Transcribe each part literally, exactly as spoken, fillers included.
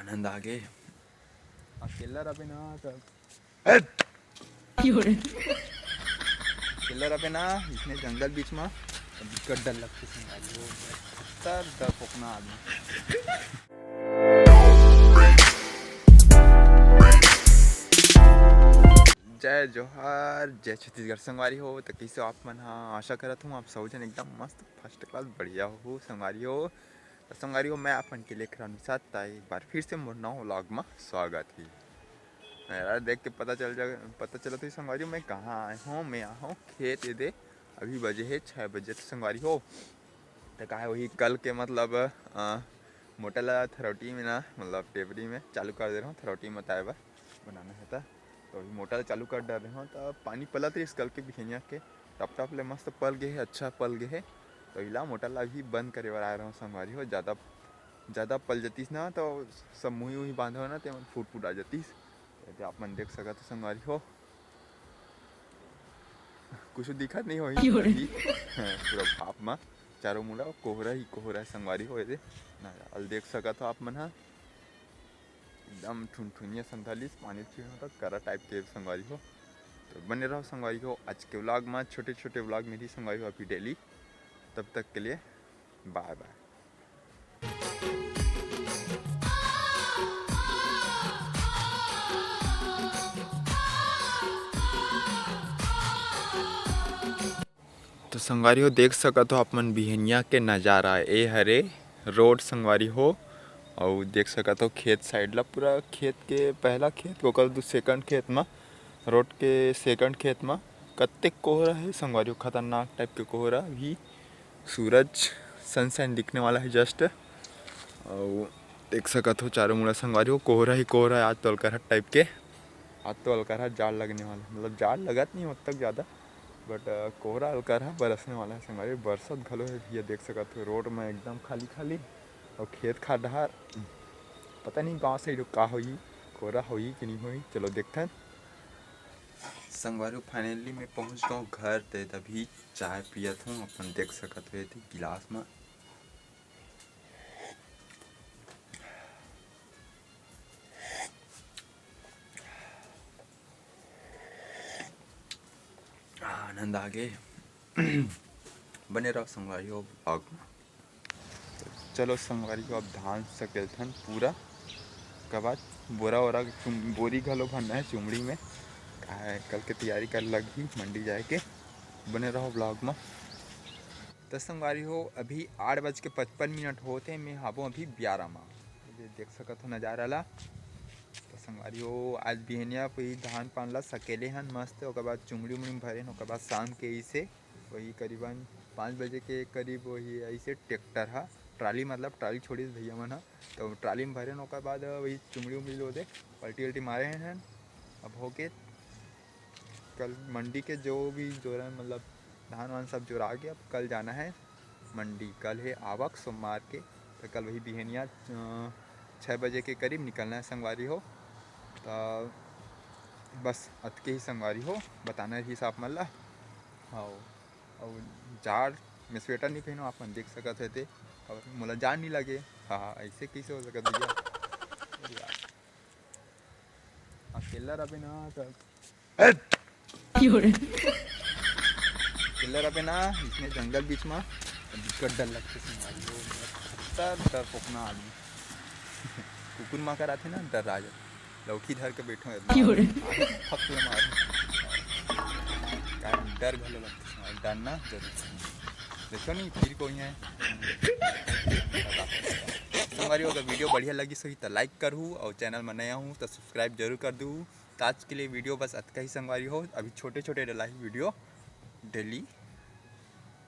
आनंद आ गे। अकेला रबे ना त योरे। अकेला रबे ना इसने जंगल बीच में, त बिकट डर लगथे संगवारी हो। डर डर पोकना आदमी। जय जोहार, जय छत्तीसगढ़ संगवारी हो। त कइसे हो आप मन हा? आशा करत हूँ आप सब झन एकदम मस्त, फर्स्ट क्लास, बढ़िया हो संगवारी हो। त संगवारी हो, मैं अपन के लेखरा अनुसार त एक बार फिर से मोर नवा व्लॉग म स्वागत हे। मेरा देख के पता चल जा पता चलत होही संगवारी हो, मैं कहाँ आए हूँ। मैं आए हूँ खेत एदे, अभी बजे हे छः बजे। त संगवारी हो, त का हे, वही कल के मतलब अ, मोटर ला थरौटी में ना, मतलब टेबरी में चालू कर दे रहा हूँ, थरौटी में ताए बर बनाना हे त। तो अभी मोटर चालू कर डर रहे हो, त पानी पलत रहिस कल के बिहनिया के, टप टप ले मस्त पल गे हे, अच्छा पल गे हे। तो इला मोटर ला भी बंद करे बर आए रहे हो संगवारी हो। ज़्यादा ज़्यादा पल जतिस ना तो सब मुही उही बांधे हो ना, तेमन फूट फूट आ जतिस। ते आप मन देख सकत हो संगवारी हो, कुछ दिखत नहीं होही अभी। हाँ, पूरा भाप मा चारों मुड़ा कोहरा ही कोहरा हे संगवारी हो। एदे ना, अल देख सकत हो आप मन हा, एकदम ठुनठुनिया संथालिस, पानी छीन होता करा टाइप के संगवारी हो। तो बने रहो संगवारी हो आज के व्लॉग मा, छोटे छोटे व्लॉग मिली संगवारी हो अभी डेली। तब तक के लिए बाय बाय। तो संगवारी हो, देख सकत हो आप मन बिहनिया के नज़ारा, ए हरे रोड संगवारी हो। अउ देख सकत हो खेत साइड ला, पूरा खेत के पहला खेत, ओकर दू सेकंड खेत मा, रोड के सेकंड खेत मा कतेक कोहरा हे संगवारी हो, खतरनाक टाइप के कोहरा। अभी सूरज सनशाइन दिखने वाला है जस्ट। अउ देख सकत हो चारों मुड़ा संगवारी हो, कोहरा ही कोहरा है आज तो अलकरहा टाइप के। आज तो अलकरहा जाड़ लगने वाला है, मतलब जाड़ लगत नहीं ओतक ज़्यादा, बट कोहरा अलकरहा बरसने वाला है संगवारी। बरसत घलो है भैया, देख सकत हो रोड में एकदम खाली खाली। और खेत खार डहार पता नहीं गाँव साइड का होही, कोहरा होही कि नहीं होही, चलो देखथन। संगवारी हो, फाइनली मैं पहुंच गया हूँ घर। ते तभी चाय पियत हूँ, अपन देख सकत हो एती गिलास में। आनंद आ गे। बने रहो संगवारी हो व्लॉग में। चलो संगवारी हो, अब धान सकेलथन पूरा। ओकर बाद बोरा ओरा, चुम-, बोरी घलो भरना है चुमड़ी में। का है, कल के तैयारी कर लगही मंडी जाए के। बने रहो व्लॉग में। तो संगवारी हो, अभी आठ बज के पचपन मिनट होत हे, मैं हाबो अभी ब्यारा मा। ये देख सकत हो नज़ारा ला। तो संगवारी हो, आज बिहनिया वही धान पान ला सकेले हन मस्त, ओकर बाद चुमड़ी उमड़ी में भरे हन, ओकर बाद शाम के इसे वही करीबन पाँच बजे के करीब वही ऐसे ट्रैक्टर हा, ट्राली, मतलब ट्राली छोड़िस भैया मन हा, तो ट्राली में भरे हन, ओकर बाद वही चुमड़ी उमड़ी लो दे पलटी उल्टी मारे हन। अब होके कल मंडी के जो भी जोरन, मतलब धान वान सब जोरा के अब कल जाना है मंडी। कल है आवक सोमवार के, तो कल वही बिहनिया अ, छः बजे के करीब निकलना है संगवारी हो। तो बस अतके ही संगवारी हो, बताना रहिस आप मन ला। हाँ, और जाड़ में स्वेटर नहीं पहनो, आप मन देख सकत हो ते, और मोला जाड़ नहीं लगे। हाँ हाँ, ऐसे कैसे हो सकत भैया? अकेला रबे ना तो योरे। अकेला रबे ना इसने जंगल बीच में, बिकट डर लगथे संगवारी हो। डर डर पोकना आदमी। कुकुर माकर आथे ना, डर आ जाथे। लौठी धर के बैठो एकदम। योरे। फक ले मार। का डर घलो लगथे संगवारी, डरना जरूरी हे। देखो नहीं फिर कोई है। संगवारी हो, अगर वीडियो बढ़िया लगिस होही तो लाइक करहू और चैनल में नया हूँ तो सब्सक्राइब जरूर कर दू। तो आज के लिए वीडियो बस अतका ही संगवारी हो। अभी छोटे छोटे डलाही वीडियो डेली,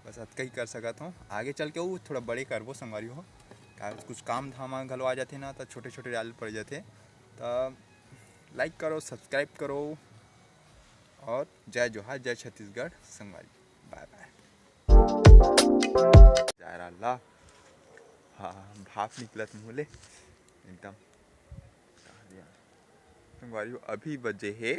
बस अतका ही कर सकत हूँ। आगे चल के वो थोड़ा बड़े करबो संगवारी हो, काहे कुछ काम धाम घलो आ जाथे ना, तो छोटे छोटे डाल पड़ जाथे। तो लाइक करो, सब्सक्राइब करो और जय जोहार, जय छत्तीसगढ़ संगवारी। बाय बाय। जा रहा ला। हाँ, भाप निकलत मुँह ले एकदम। संगवारी हो, अभी बजे हे